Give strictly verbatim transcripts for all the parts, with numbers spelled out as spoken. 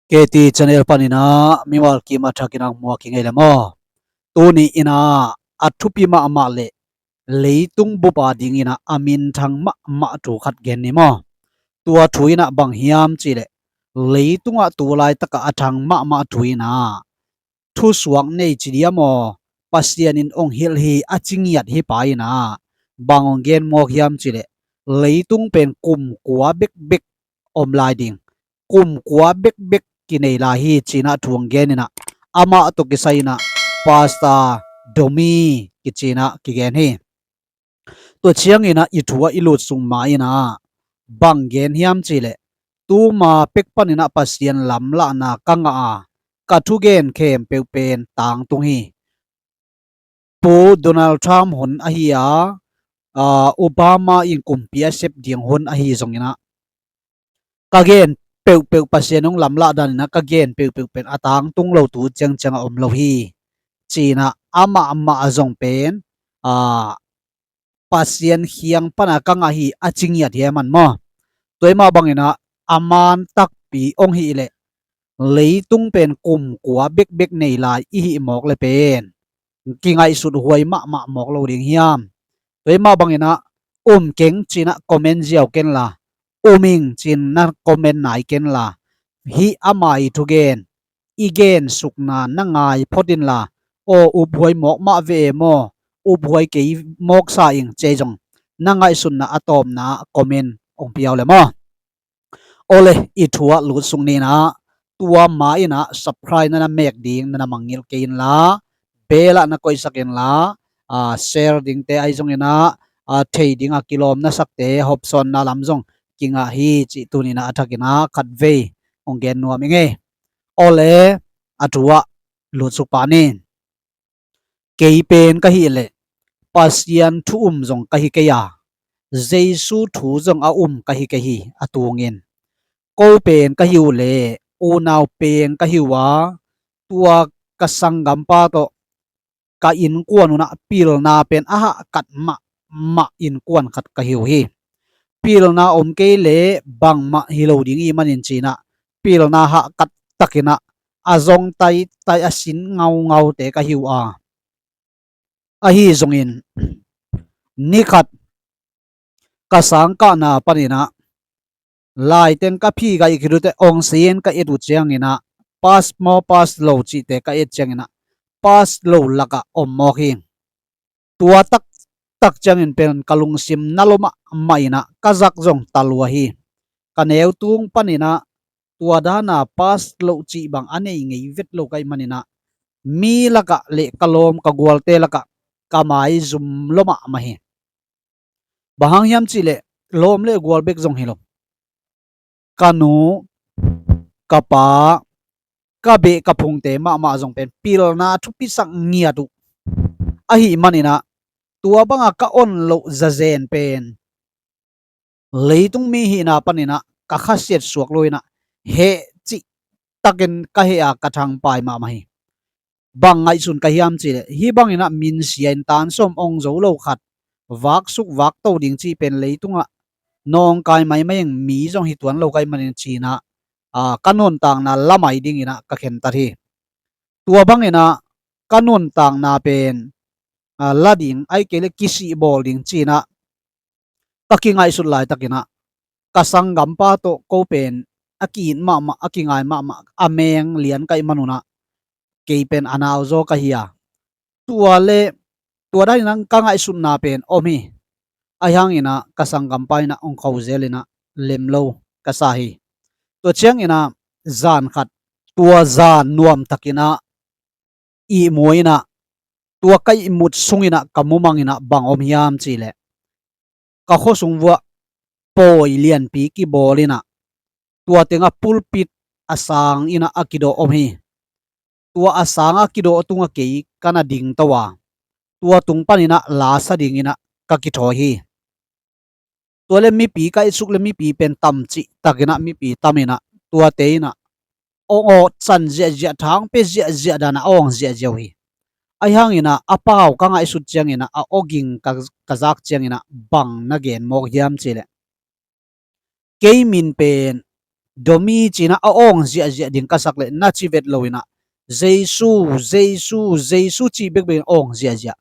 K T channel panin ah mimal kim a thakin ang muak hi ngei le maw? Tuni in ah a thupi mahmah le leitung bup a dingin ah a minthang mahmah thu khat gen ni maw? Tua thu in ah bang hiam cih leh, leitungah tu laitakah a thang mahmah thu in ah thusuak nei ci diam aw, Pasian in hong hilh hi a ci ngiat hi pa in ah bang hong gen mawk hiam cih leh, leitung pen kum kua bekbek om lai ding, kum kua bekbek kinei lai hi ci in ah thu hong gen in ah, amah tawh kisai in ah Pastor Domi kici in ah kigen hi. Tua ciangin ah i thu ah i lut sung ma in ah bang gen hiam cih leh, tuma pek panin ah Pasian lamlahna ka ngah a, ka thugen khempeuh pen tangtung hi. Pu Donald Trump hun ahi a, aa, Obama in kumpi a sep ding hun ahi zongin ah, ka gen peuhpeuh Pasian hong lamlah dan in ah ka gen peuhpeuh pen a tangtung lo, tu ciangciang a om lo hi ci in ah amah amah a zong pen, aa, Pasian khiang pan a ka ngah hi a ci ngiat hi a man maw? Tua hi mah bangin ah a man takpi hong hih leh, leitung pen kum kua bekbek nei lai i hih mawk le pen kingaihsut huai mahmah mawk lo ding hiam? Tua hi mah bangin ah um keng ci in ah comment ziau ken la, um ing ci in na comment nai ken la, hih ama i thugen i gensukna na ngai phot in la, aw, uphuai mawk mah ve e maw, uphuai kei mawk sa ing ci zong na ngaihsutna a tawpna ah comment hong piau le maw? Awle, i thu ah lut sung ni in ah, tua ma in ah subscribe na na mek ding na na mangngilh kei in la, bell ah na koihsak in la, aa, share dingte ahi zongin ah, aa, thei ding a kilawm na sakte hopsawnna lam zong kingah hi cih tuni in ah a thakin ah khatvei hong gen nuam i ngei. Awle, a thu ah lut suk pah ni. Kei pen ka hih leh Pasian thu um zong ka hi kei a, Jesu thu zong a um ka hi kei hi a tungin. Ko pen ka hi uh leh unau pen ka hi uh a, tua ka sanggampa tawh ka innkuan un ah pilna pen a hahkat mahmah innkuan khat ka hi uh hi. Pilna om kei leh bangmah hi lo ding i hih manin ci in ah, pilna hahkat takin ah a zong taitai a sin ngaungaute ka hi uh a. Ahi zongin, ni khat ka sangkahna panin ah, laiteng ka phi ka i khit uh teh, ong sin ka et uh ciangin ah, pass maw pass lo cihte ka et ciangin ah, pass lo lakah om mawk hi. Tua taktak ciangin pen ka lungsim na lua mahmah in ah, ka zak zong ta lua hi. Ka neu tung panin ah, tua dana pass loh cih bang a nei ngei vet lo ka hih manin ah, mi lakah le ka lawm ka gualte lakah ka maizum lua mahmah hi. Bang hang hiam cih leh, lawm le gual bek zong hi lo, ka nu, ka pa, ka beh ka phungte mahmah zong pen pilna thupisak ngiat uh ahih manin ah, tua banga ka on loh zazen pen leitung mi hihna panin ah ka khasiat suak lo in ah, heh cih takin ka heh a, ka thangpai mahmah hi. Bang ngaihsun ka hiam cih leh, hih bangin ah minsia in tan sawm ong zo lo khat vaksuk vakto ding cih pen leitungah nawngkai maimai ing, mi zong hi tuan lo ka hih manin ci in ah, aa, ka nuntakna la mai dingin ah ka khentat hi. Tua bangin ah ka nuntakna pen, aa, la ding, ahih kei leh kisih bawl ding ci in ah ka kingaihsut laitakin ah, ka sanggampa tawh ko pen a ki-it mahmah, a kingai mahmah, a meng lian ka hih man un ah, kei pen a nauzaw ka hi a, tua le tua danin ah ka ngaihsutna pen om hi. Ahi hangin ah ka sanggampa in ah ong kho zel in ah lem lo ka sa hi. Tua ciangin ah zan khat, tua zan nuamtakin ah ihmu in ah, tua ka ihmut sungin ah ka mumang in ah bang om hiam cih leh, ka khuasung vuah pawi lianpi kibawl in ah, tua tengah pulpit a sang in ah a kidawh om hi. Tua a sanga kidawh tungah kei ka na dingto a, tua tung panin ah la sa dingin ah ka kithawi hi. Tua le mipi ka etsuk le mipi pen tam cihtakin ah mipi tam in ah, tuate in ah awng awt san ziahziah, thang pe ziahziah dan ah awng ziahziah uh hi. Ahi hangin ah a pau ka ngaihsut ciangin ah, a awging ka, ka zak ciangin ah bang na gen mawk hiam cih leh, kei min pen Domi cinah a awng ziahziah ding ka sak leh na ci vet lo inah, Jesu, Jesu, Jesu cih bekbek in awng ziahziah.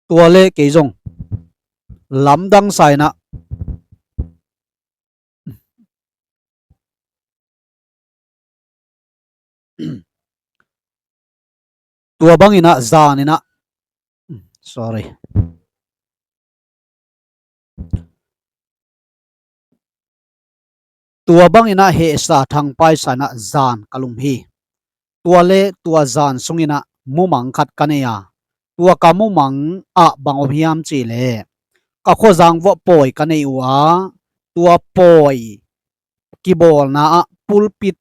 Tua le kei zong lamdang sa inah, tua bang inah zan inah, sorry. Tua bang inah hehsa thangpai sa inah zan ka lum hi. Tua le tua zan sung inah mumang khat ka nei a, tua ka mumang ah bang om hiam cih leh, ka khuazang vuah pawi ka nei uh a, tua pawi kibawlna ah pulpit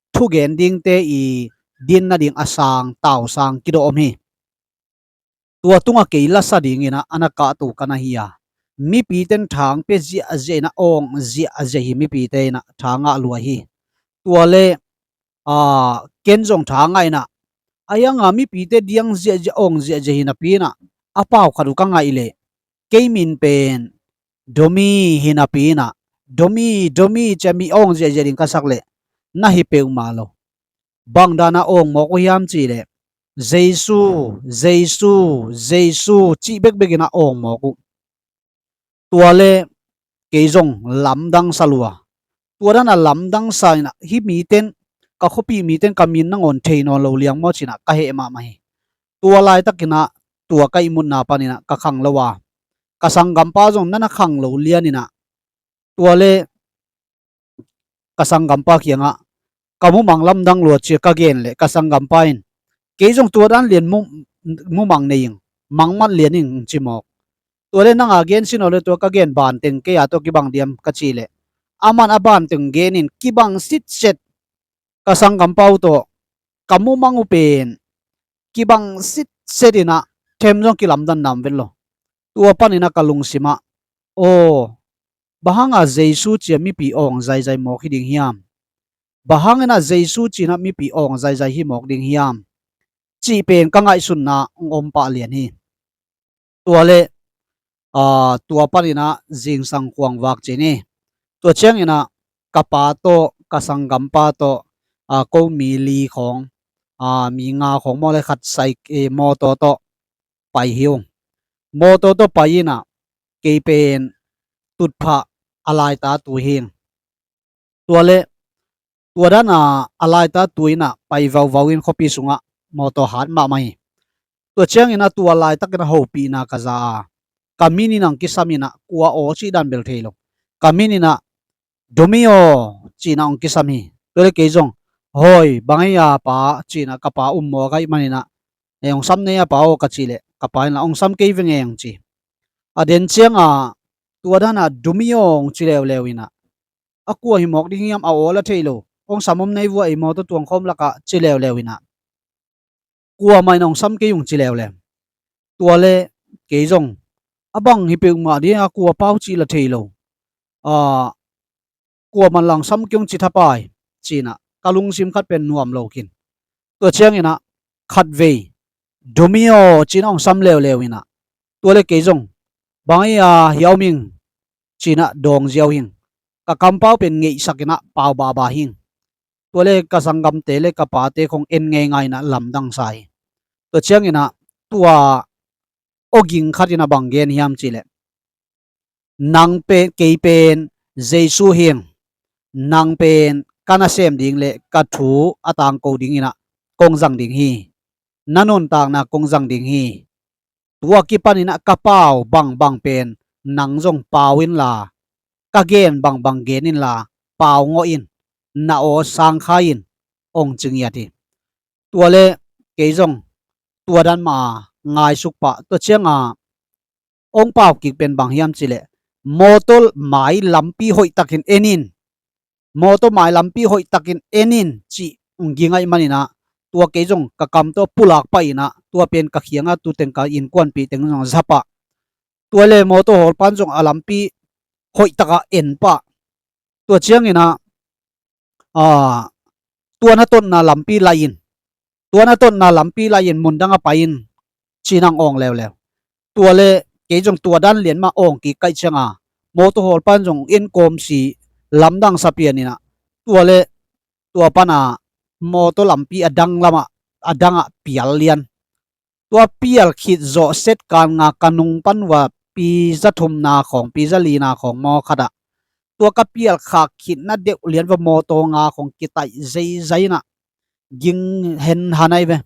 thugen dingte i din nading a sang, tausang kidawh om hi. Tua tungah kei lasa ding inah a na kahto ka na hi a, mipite in thang pia ziahziah inah awng ziahziah hi, mipite inah thang ah luai hi. Tua le, aa, ken zong thang ah inah, a ianga mipite diang ziahziah, awng ziahziah hi napi inah a pau khat uh ka ngaih leh, kei min pen Domi hi napi inah, Domi, Domi cia mi awng ziahziah ding ka sak leh na hi peuhmah lo. Bang dana awng mawk uh hiam cih leh, Jesu, Jesu, Jesu cih bekbek inah awng mawk uh. Tua le kei zong lamdang sa lua. Tua dana lamdang sa inah, hih mite in, ka khuapih mite in ka min nangawn thei nawn lo liang maw cinah ka heh mahmah hi. Tua laitak inah tua ka ihmutna pan inah ka khang lo a, ka sanggampa zong na na khang lo lian inah, tua le ka sanggampa kiangah ka mumang lamdang lua cia ka gen leh, ka sanggampa in, kei zong tua dan lian mu-, mumang nei ing, mangmat lian ing, ci mawk. Tua le nang a gen sin aw le tua ka gen banteng kei a tawh kibang diam ka cih leh, aman a banteng gen in kibang sitset. Ka sanggampa uh tawh ka mumang uh pen kibang sitset inah, them zong kilamdan nam vet lo. Tua pan inah ka lungsimah, aw, bang hanga Jesu cia mipi awng zaizai mawk hi ding hiam? Bang hang inah Jesu cinah mipi awng zaizai hi mawk ding hiam? Cih pen ka ngaihsutna hong om pah lian hi. Tua le, aa, tua pan inah zingsang khuang vak cin hi. Tua ciang inah ka pa tawh, ka sanggampa tawh, aa, ko mi li khawng, aa, mi nga khawng maw le khat sai, eh, mawtaw tawh pai hi ung. Mawtaw tawh pai inah kei pen tutphah a laita tu hi ing. Tua le, tua dana a laita tu inah pai vauvau in khuapi sungah mawtaw hat mahmah hi. Tua ciang inah tua laitak inah hopihna ka za a, ka min inah hong kisam inah, kua aw cih dan bel thei lo. Ka min inah, Domi aw cinah hong kisam hi. Tua le kei zong, hoi, bang ei a pa cinah ka pa um mawk ahih man inah, ei hong sam nei a pa aw ka cih leh, ka pa inah hong sam kei veng ei hong ci. A den ciangah tua dana Domi aw hong ci leuleu inah, a kua hi mawk ding hiam, a aw la thei lo, hong sam om nei vua, ei mawtaw tuang khawm lakah ci leuleu inah, kuamah in hong sam kei ung ci leuleu. Tua le kei zong, a bang hi peuhmah ding a, kua pa uh cih la thei lo, aa, kuamah in la hong sam kei ung ci thapai cinah ka lungsim khat pen nuam lo khin. Tua ciang inah khatvei Domi aw cinah hong sam leuleu inah, tua le kei zong, bang ei a hia om ing cinah dawng ziau hi ing. Ka kampau pen ngeihsak inah pau bahbah hi ing. Tua le ka sanggamte le ka pate khong en ngeingai inah lamdang sa hi. Tua ciang inah tua awging khat inah bang gen hiam cih leh, nang pen, kei pen Jesu hi ing. Nang pen ka nasem ding le ka thu a tangko ding inah kong zang ding hi. Na nuntakna kong zang ding hi. Tua kipan inah ka pau bangbang pen nang zong pau inla, ka gen bangbang gen inla, pau ngawh in, na aw sangkhai in, hong ci ngiat hi. Tua le kei zong tua dan mah a ngaisuk pah. Tua cianga hong pau kik pen bang hiam cih leh, mawtaw mai lampi hoihtakin en in, mawtaw mai lampi hoihtakin en in cih hong ging ahih man inah, tua kei zong ka kam tawh pulak pah inah, tua pen ka khiangah tu teng ka innkuanpih teng zong za pah. Tua le mawtaw hawlpa in zong a lampi hoihtakah en pah. Tua ciang inah, aa, tua na totna lampi lai in, tua na totna lampi lai in, mundang ah pai in cinah hong awng leuleu. Tua le kei zong tua dan lian mah awng kik ka hih cianga, mawtaw hawlpa in zong en kawm si, lamdang sa pian inah, tua le tua pana mawtaw lampi a dang lamah, a dangah pial lian. Tua pial khit zawh set kan nga ka nung pan va pi za thumna khawng, pi za lina khawng maw khatah, tua ka pial khak khitna deuh lian va mawtaw nga khawng kitaih zeizai inah ging hen han ai ve.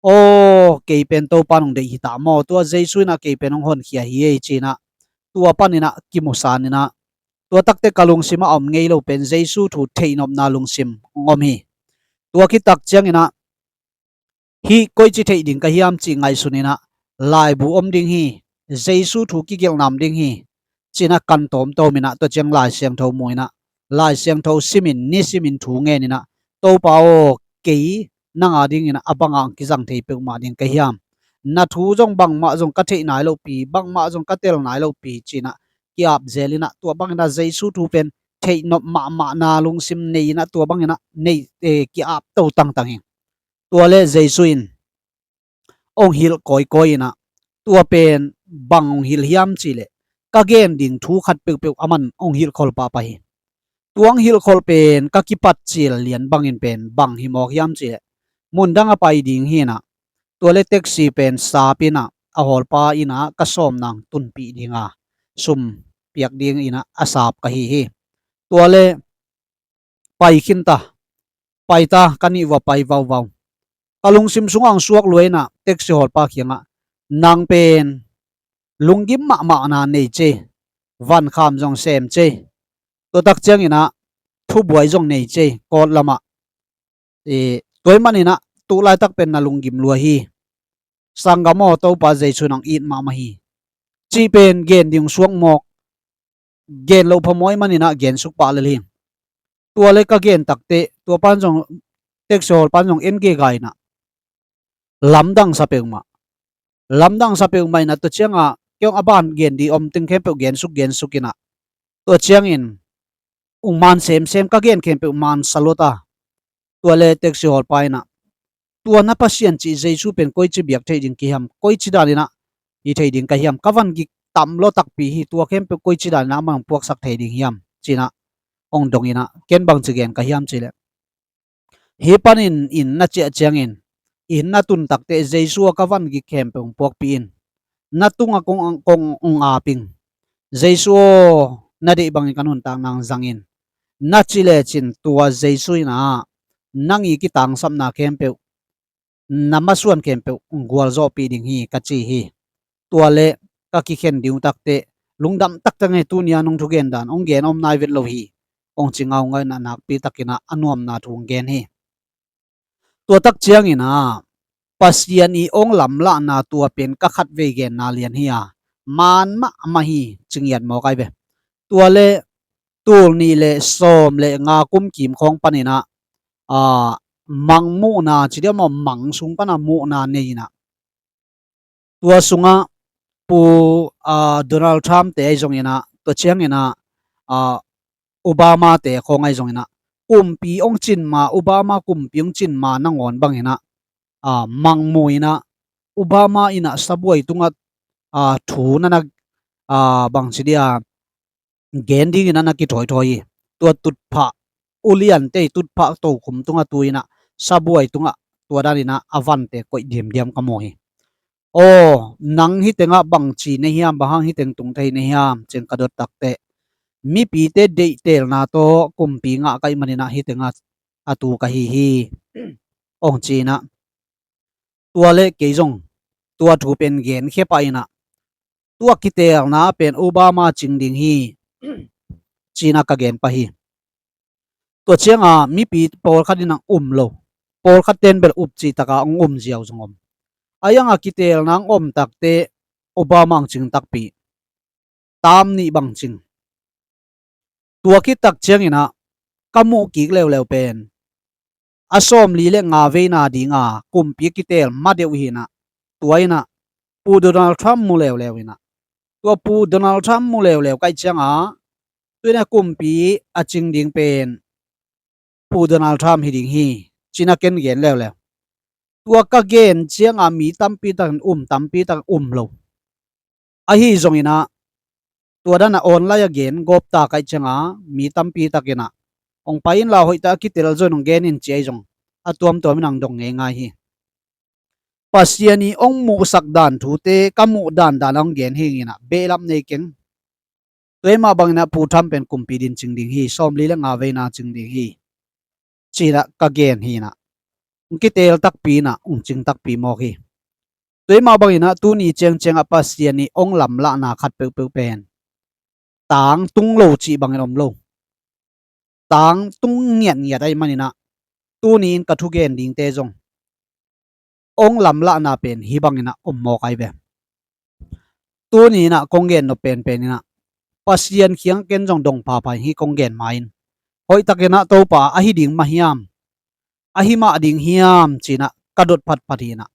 Aw, kei pen Topa nung deih hi ta maw, tua Jesu inah kei pen hong honkhia hi ei ci inah, tua pan inah kimusan inah, tua takte ka lungsim a om ngei lo pen Jesu thu theihnopna lungsim hong om hi. Tua khit tak ciang inah, hih koici theih ding ka hiam cih ngaihsun inah, laibu om ding hi, Jesu thu kigelh nam ding hi ci inah kan tawmtawm inah, tua ciang Lai Siangtho mu inah, Lai Siangtho simin, nisimin thu ngen inah, Topa aw, kei nang a ding inah a bangah hong kizang thei peuhmah ding ka hiam? Na thu zong bangmah zong ka theih nai lopi, bangmah zong ka tel nai lopi ci inah ki-ap zel inah, tua bang inah Jesu thu pen theihnop mahmahna lungsim nei inah, tua bang inah nei, eh, ki-ap to tangtang hi. Tua le Jesu in hong hilh kawikawi inah, tua pen bang hong hilh hiam cih leh, ka gen ding thu khat peuhpeuh aman hong hilhkholh pahpah hi. Tua hong hilhkholh pen ka kipat cil lian bangin pen bang hi mawk hiam cih leh, mundang a pai ding hi inah, tua le taxi pen sap inah, a hawlpa inah ka sawm nang tunpih dinga sum piak ding inah a sap ka hi hi. Tua le pai khin ta, pai ta, ka nih va pai vauvau. Ka lungsim sungah hong suak lua inah taxi hawlpa kiangah, nang pen lunggim mahmahna nei cei, vankham zong sem cei, tua tak ciang inah thubuai zong nei cei, kawt lamah. Eh, tua ahih man inah tu laitak pen na lunggim lua hi. Sanggam aw, Topa Jesu in hong it mahmah hi cih pen gen ding suak mawk, gen loh phamawh ahih man inah gen suk pah lel hi. Tua le ka gen takteh, tua pan zong, taxi hawlpa in zong en gega inah, lamdang sa peuhmah. Lamdang sa peuhmah inah, tua ciangah kei hong a ban gen ding om teng khempeuh gen suk, gen suk inah, tua ciangin hong man semsem, ka gen khempeuh man sa lua ta. Tua le taxi hawlpa inah, tua na Pasian cih Jesu pen koici biak theih ding ka hiam, koici dan inah hi thei ding ka hiam, ka van gik tam lua takpi hi, tua khempeuh koici dan inah amah hong puaksak thei ding hiam ci inah hong dong inah, ken bangci gen ka hiam cih leh, hih panin inn na ciah ciangin, inn na tun takteh Jesu aw, ka van gik khempeuh hong puakpih in, na tungah kong, kong hong ap ing. Jesu aw, na deih bangin ka nuntakna hong zang in, na cih lecin, tua Jesu inah nang i kitangsapna khempeuh, na masuan khempeuh hong gualzawhpih ding hi, ka ci hi. Tua le ka kikhen ding uh takteh, lungdam taktak ngei, tuni a nong thugen dan hong gen om nai vet lo hi, hong ci ngaungau inah, nakpi tak inah a nuamna thu hong gen hi. Tua tak ciang inah, Pasian i hong lamlahna tua pen ka khatvei genna lian hi a, man mahmah hi, ci ngiat mawk ai ve. Tua le tul nih le sawm le nga kum kim khawng pan inah, a, mang muhna ci diam aw, mang sung pana muhna nei inah, tua sungah Pu, a, Donald Trump te ahi zong inah, tua ciang inah, a, Obama te khawng ahi zong inah, kumpi hong cin ma, Obama kumpi hong cin ma nangawn bang inah, a, mang mu inah, Obama inah sabuai tungah, a, thu na na, a, bangci dia, gen ding inah na kithawithawi hi. Tua tutphah, uliante tutphah tokhum tungah tu inah, sabuai tungah, tua dan inah a vante koih diamdiam ka mu hi. Aw, nang hih tengah bangci na hiam, bang hang hih teng tung thei na hiam ci-in ka dot takteh, mipite deihtelna tawh kumpi ngah ka hih man inah hih tengah a tu ka hi hi, hong ci inah, tua le kei zong tua thu pen genkhia pah inah, tua kiteelna pen Obama cing ding hi, ci inah ka gen pah hi. Tua ciangah mipi pawlkhat inah um lo, pawlkhat ten bel up cih takah hong um ziau zong om. A iangah kiteelna hong om takteh Obama hong cing takpi, tam nih bang cing. Tua khit tak ciang inah ka muh kik leuleu pen a sawmli le nga veina dinga kumpi kiteel ma deuh hi inah, tua inah Pu Donald Trump mu leuleu inah, tua Pu Donald Trump mu leuleu ka hih ciangah, tu inah kumpi a cing ding pen Pu Donald Trump hi ding hi, ci inah ken gen leuleu. Tua ka gen ciangah mi tampi takin um, tampi takin um lo. Ahi zong inah, tua dan a online a gen gawp ta ka hih ciangin mi tampi takin ah, hong pai inla hoih tak a kitel zong hong gen in ci ahi zong a tuamtuam in hong dong ngeingai hi. Pasian in hong muhsak dan thute ka muh dandan a hong gen hi ing in ah, behlap nei keng. Tua hi mah bangin ah Pu Tham pen kumpi din cing ding hi, sawmli le nga veina cing ding hi, ci-in ah ka gen hi in ah, hong kitel takpi in ah, hong cing takpi mawk hi. Tua hi mah bangin ah tuni ciangciang ah Pasian in hong lamlahna khat peuhpeuh pen tangtung lo cih bangin om lo. Tangtung ngiatngiat ahih manin ah, tuni in ka thugen dingte zong hong lamlahna pen hih bangin ah om mawk ahi ve. Tuni in ah kong gen nop penpen in ah, Pasian kiang ken zong dong phapha in hih kong gen ma-in, hoih takin ah Topa, ahi ding mah hiam, ahi mah ding hiam ci-in ah ka dot phatphat hi in ah.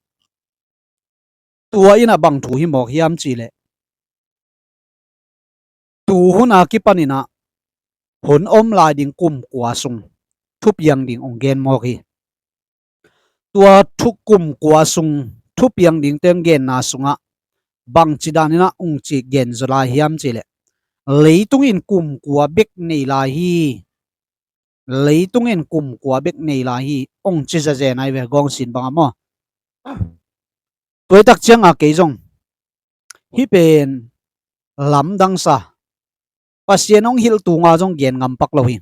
Tua in ah bang thu hi mawk hiam cih leh, tu hun a kipan in ah hun om lai ding kum kua sung thupiang ding hong gen mawk hi. Tua thu kum kua sung thupiang dingte hong genna sungah bangci dan in ah hong ci gen zaw lai hiam cih leh, leitung in kum kua bek nei lai hi. Leitung in kum kua bek nei lai hi, hong ci zazen ahi ve, gawngsin bang a maw. Tua hi tak ciangin kei zong hih pen lamdang sa, Pasian hong hilh tung a zong gen ngam pak lo hi.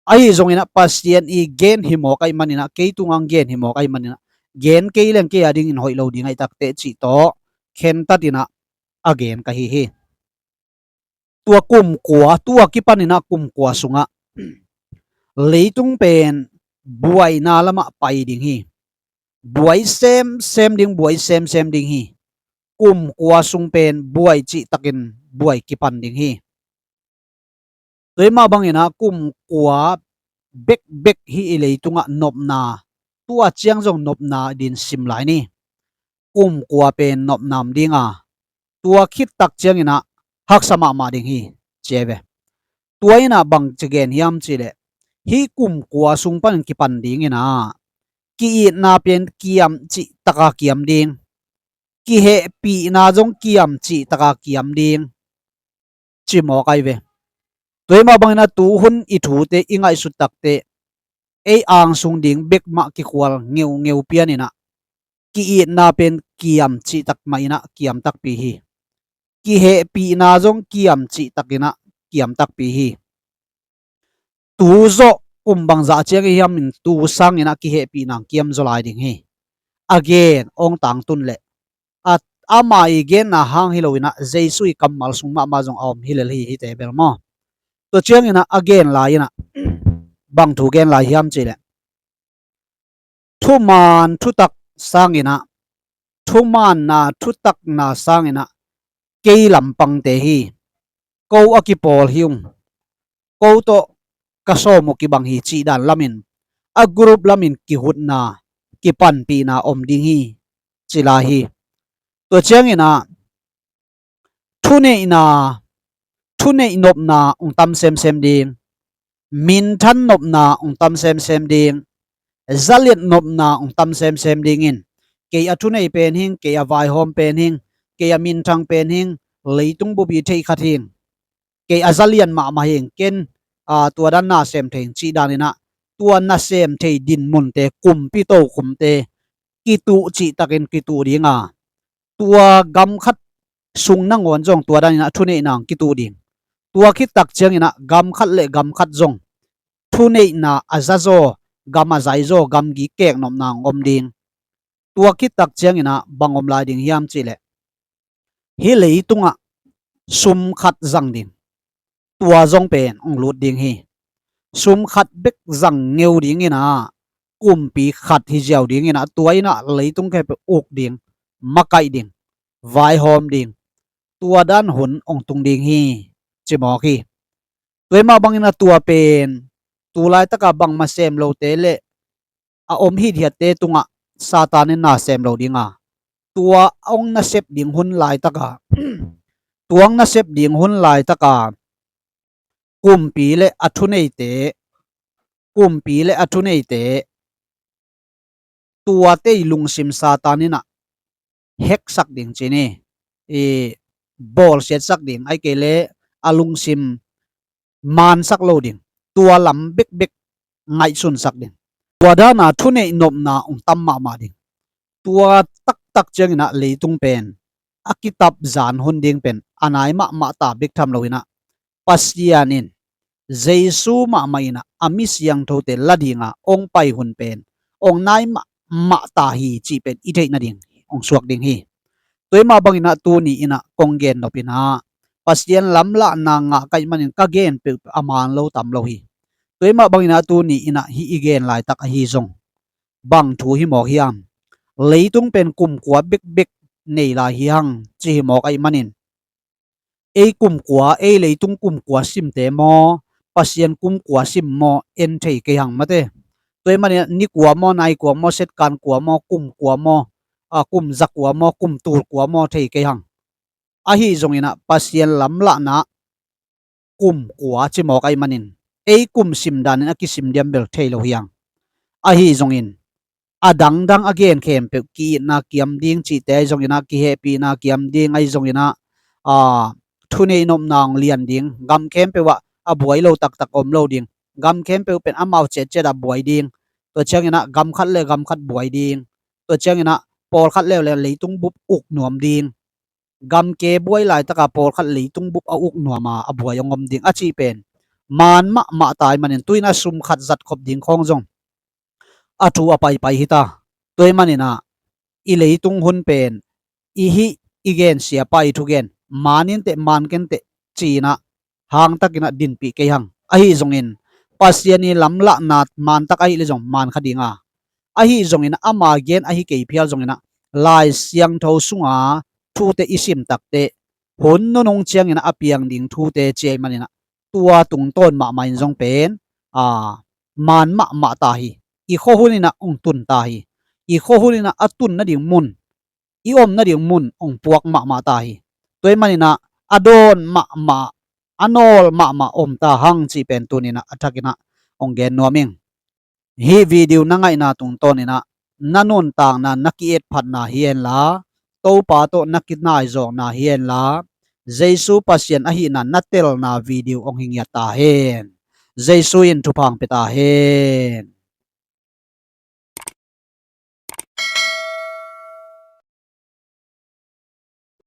Ahi zongin ah Pasian in gen hi mawk ahih manin ah, kei tung a hong gen hi mawk ahih manin ah, gen kei leng kei a dingin hoih lo ding ahih tak teh cih tawh khentat in ah a gen ka hi hi. Tua kum kua, tua kipan in ah kum kua sungah leitung pen buaina lamah pai ding hi. Buai semsem ding, buai semsem ding hi. Kum kua sung pen buai cihtakin buai kipan ding hi. Tua hi mah bangin ah kum kua bekbek hih i leitungah nopna, tua ciang zong nopna din sim lai ni. Kum kua pen nopna om ding a, tua khit tak ciangin ah haksa mahmah ding hi, ci ahi ve. Tua in ah bangci gen hiam cih leh, hih kum kua sung panin kipan dingin ah ki-itna pen kiam cihtak a kiam ding, kihehpihna zong kiam cihtak a kiam ding, ci mawk ahi ve. Tua hi mah bangin ah tu hun i thute i ngaihsut tak teh, ei angsung ding bek mah kikhual ngeungeu pian in ah, ki-itna pen kiam cihtak mah in ah kiam takpi hi. Kihehpihna zong kiam cihtak in ah kiam takpi hi. Tu zawh kum bangzah ciang i hiam in tu sangin ah kihehpihna kiam zaw lai ding hi. A gen hong tangtun leh, a, ama i genna hang hi lo in ah Jesu i kammal sung mahmah zong a om hi lel hi, hihte bel maw. Tua ciangin ah a gen lai in ah bang thu gen lai hiam cih leh, thuman thutak sangin ah, thumanna thutakna sangin ah kei lampangte hi, ko a kipawl hi ung, ko tawh ka sawm uh kibang hi cih dan lamin, a group lamin kihutna, kipanpihna om ding hi, ci lai hi. Tua ciangin ah thuneihna, thuneih nopna hong tam semsem ding, minthan nopna hong tam semsem ding, zaliat nopna hong tam semsem ding in, kei a thunei pen hing, kei a vaihawm pen hing, kei a minthang pen hing, leitung bup i theih khat hing, kei a zalian mahmah hing, ken, a, tua dan na sem thei hing cih dan in ah, tua na sem thei dinmunte, kumpi tokhomte kituh cihtakin kituh ding a, tua gam khat sung nangawn zong tua dan in ah thuneihna hong kituh ding. Tua khit tak ciangin ah gam khat le gam khat zong thuneihna a zazaw, gam a zaizaw, gamgi keknopna hong om ding. Tua khit tak ciangin ah bang om lai ding hiam cih leh, hih leitungah sum khat zang ding, tua zong pen hong lut ding hi. Sum khat bek zang ngeu ding in ah, kumpi khat hi ziau ding in ah, tua in ah leitung khempeuh uk ding, makaih ding, vaihawm ding, tua dan hun hong tung ding hi, ci mawk hi. Tua hi mah bangin ah tua pen tu laitak a bangmah sem lote le a om hithiatte tungah Satan in na sem lo ding a, tua hong nasep ding hun laitak a, tua hong nasep ding hun laitak a, kumpi le a thuneite, kumpi le a thuneite, tuate i lungsim Satan in ah heksak ding ci ni. I, bawlsiatsak ding, ahih kei leh a lungsim mansak lo ding, tua lam bekbek ngaihsunsak ding. Tua dana thuneih nopna hong tam mahmah ding. Tua taktak ciangin ah leitung pen a kitap zan hun ding pen a nai mahmah ta bek tham lo in ah, Pasian in Jesu mahmah in ah a mi siangthote la dinga hong pai hun pen hong nai mahmah ta hi cih pen i theih nading hong suak ding hi. Tua mah bangin ah tuni in ah kong gen nop in ah Pasian lamlahna ngah ka hih manin ka gen peuh a man lo tam lo hi. Tua mah bangin ah tuni in ah hih i gen laitak ahi zong bang thu hi mawk hiam? Leitung pen kum kua bekbek nei lai hi hang ci hi mawk ahih manin, ei kum kua, ei leitung kum kua simte maw, Pasian kum kua sim maw, en thei kei hang mate. Tua ahih manin ni kua maw, nai kua maw, setkan kua maw, kum kua maw, a, kum za kua maw, kum tul kua maw, thei kei hang. Ahi zongin ah Pasian lamlahna kum kua ci mawk ahih manin, ei kum sim danin a kisim diam bel thei lo hi hang. Ahi zongin a dangdang a gen khempeuh, ki-itna kiam ding cihte ahi zongin ah, kihehpihna kiam ding ahi zongin ah, a, thuneih nopna hong lian ding, gam khempeuh ah a buai lo taktak om lo ding, gam khempeuh pen amau ciatciat a buai ding, tua ciangin ah gam khat le gam khat buai ding, tua ciangin ah pawlkhat leuleu leitung bup uk nuam ding, gamke buai laitaka pawlkhat leitung bup a uk nuama a buai hong om ding a cih pen man mahmah ta ahih manin, tu in ah sum khat zat khop ding khawng zong a thu a paipai hi ta. Tua ahih manin ah i leitung hun pen i hih i gen siapa i thugen, man inteh, man kenteh ci-in ah hangtakin ah dinpih kei hang. Ahi zongin Pasian i lamlahna mantak ahih leh zong man kha ding a, ahi zongin ama gen ahi kei phial zongin ah Lai Siangtho sunga thute i sim takteh hun nunung ciangin ah a piang ding thute ci ahih manin ah tua tungtawn mahmah in zong pen, a, man mahmah ta hi. I khuahun in ah hong tun ta hi. I khuahun in ah a tun nading mun, i om nading mun hong puak mahmah ta hi. Tua ahih manin ah a dawn mahmah, a nawl mahmah om ta hang cih pen tuni in ah a thakin ah hong gen nuam ing. Hih video na ngaihna tungtawn in ah na nuntakna, na ki-etphatna hi henla, Topa tawh na kinaizawkna hi henla, Jesu Pasian ahihna na telna video hong hi ngiat ta hen. Jesu in thupha hong pia ta hen.